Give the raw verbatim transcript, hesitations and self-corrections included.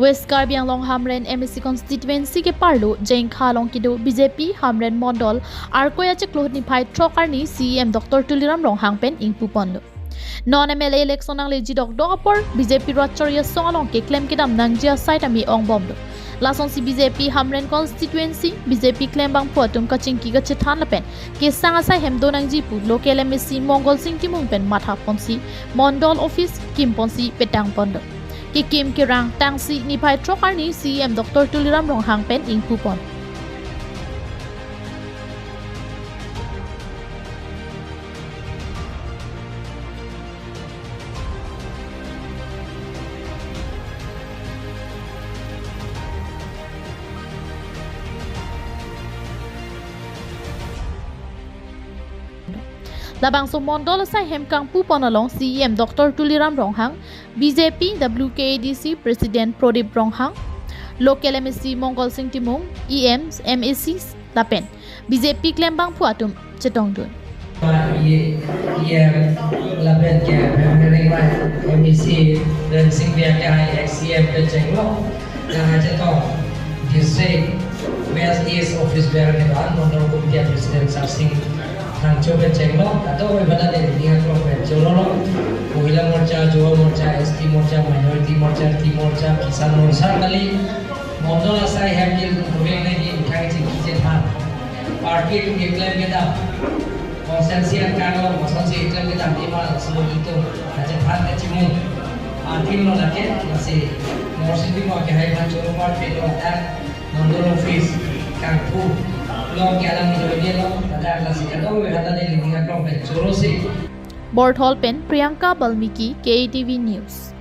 West Karbi Anglong Hamren M A C constituency keparlo Jengkha along kedo B J P Hamren Mondol Arkoi achiklo niphai throk arni C E M Doctor Tuliram Ronghang pen ingpuponlo. Non M L A election nangleji dokdok apor B J P rat chori asong along keklem kedam nangji asai tame ongbomlo. Lasonsi B J P Hamren constituency B J P klembangphu atum kachingki kachethan lapen kesang asai hem do nangji pu local M A C Mongol Sing Timung pen mathaponsi Mondol office kimponsi petangponlo. Kekim kerang tangsi niphai throk arni C E M Doctor Tuliram Ronghang pen ingpupon. Labangso Mondol asai hem kangpupon along C E M Doctor Tuliram Ronghang, B J P W K A D C President Prodip Ronghang, local M A C Mongol Sing Timung, E M, M A C lapen B J P klembangphu atum chetongdun. E M lapen ke M A C Rensing Bey ke hai ex E M pen chenglo. Yang aja to district West East office bearer kedo-an Mondol Committee President Sarsing Thangcho pen chenglo. Kadokave bada de ning aklong pen chorolo. Mohila Morcha, Yuva Morcha, S T Morcha, Minority Morcha, T Morcha, Kisan Morcha kali. Mondol asai hem kil kuring ne di uthai chingki chethan. Party atum keklem kedam. Constituency angkang along kosonsi keklem kedam ima laso itum kachethan kachimung. Athim lo lake, lasi Morsing Timung ke hai aphan choro party lo ladak Mondol office kangpu along ke alam ijo lo, ladak lasi kadokave hata de ning aklong pen chorosi. Borthol pen Priyanka Balmiki, K A T V News.